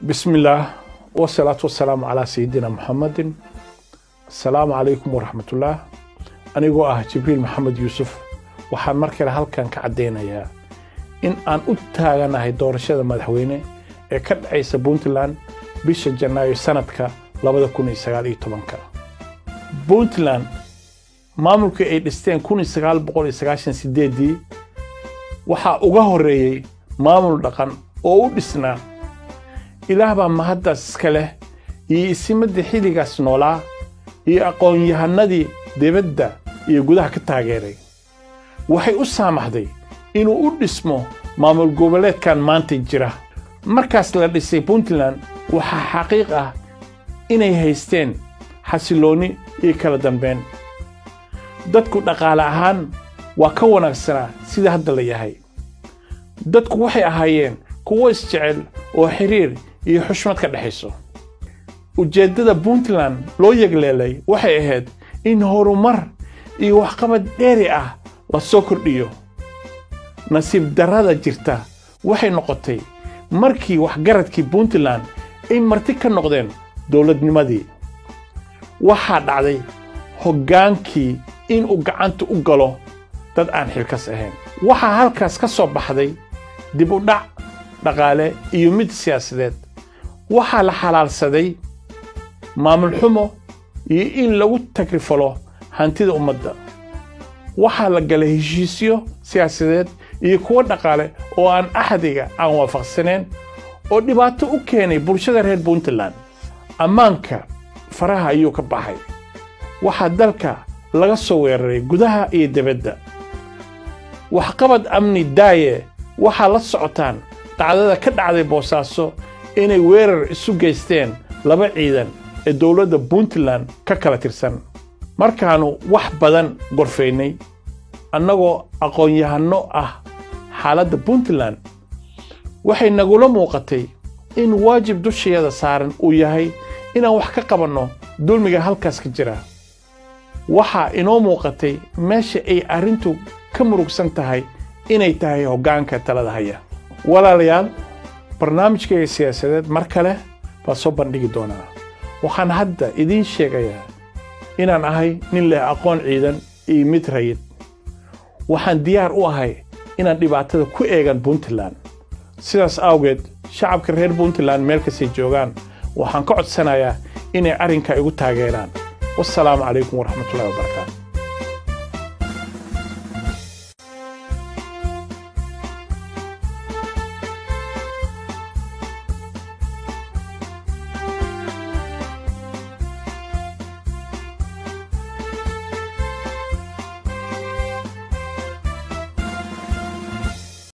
Bismillaah, wasalaatu wasalaamu calaa sayidina Muxamadin. Asalaamu calaykum waraxmatullaah. Anigoo ah Jibriil Maxamed Yuusuf, waxaan mar kale halkan ka caddaynayaa in aan u taaganahay doorashada madaxweyne ee ka dhacaysa Puntland bisha Janaayo sanadka 2019-ka. Puntland maamulkii ay dhisteen 1998-dii waxaa uga horreeyey maamul dhaqan oo u dhisnaa. Ilaah baa mahaddaas iska leh iyo isimadii xilligaas noolaa iyo aqoon-yahanadii dibadda iyo gudaha ka taageeray. Waxay u saamaxday inuu u dhismo maamul goboleedkan maanta jira. Markaas la dhisay Puntland, waxaa xaqiiq ah inay haysteen xasilloonni iyo kala dambeyn. Dadku dhaqaale ahaan waa ka wanaagsanaa sida hadda la yahay. Dadku waxay ahaayeen kuwo isjecel oo xiriir iyo xushmad ka dhexayso. Ujeeddada Puntland loo yegleelay waxay ahayd in horumar iyo waxqabad dheeri ah la soo kordhiyo. Nasiib darrada jirta waxay noqotay markii waxgaradkii Puntland ay marti ka noqdeen dowladnimadii, waxaa dhacday hoggaankii inuu gacanta u galo dad aan xilkas ahayn. Waxaa halkaas ka soo baxday dib u dhac dhaqaale iyo mid siyaasadeed. Waxaa la xalaalsaday maamul xumo iyo in lagu tagrifalo hantida ummadda. Waxaa la galay heshiisyo siyaasadeed iyo kuwo dhaqaale oo aan axdiga aan waafaqsaneen oo dhibaato u keenay bulshada reer Puntland. Ammaanka faraha ayuu ka baxay. Waxaa dalka laga soo weeraray gudaha iyo dibadda. Waxqabad amni daaye, waxaa la socotaan dhacdada ka dhacday Boosaaso inay weerar isu geysteen laba ciidan ee dowladda Puntland ka kala tirsan. Markaannu wax badan gorfaynay annagoo aqoon-yahanno ah xaaladda Puntland, waxay nagula muuqatay in waajib dusheeda saaran uu yahay inaan wax ka qabanno dulmiga halkaas ka jira. Waxaa inoo muuqatay meesha ay arrintu ka murugsan tahay inay tahay hoggaanka talada haya. Walaalayaal, barnaamijkayga siyaasadeed mar kale baa soo bandhigi doonaa. Waxaan hadda idiin sheegayaa inaan ahay nin leh aqoon ciidan iyo mid rayid. Waxaan diyaar u ahay inaan dhibaatada ku eegan Puntland. Sidaas awgeed, shacabka reer Puntland meel kastay joogaan waxaan ka codsanayaa inay arrinkaa igu taageeraan. Wasalaamu calaykum waraxmatullahi wabarakaatu.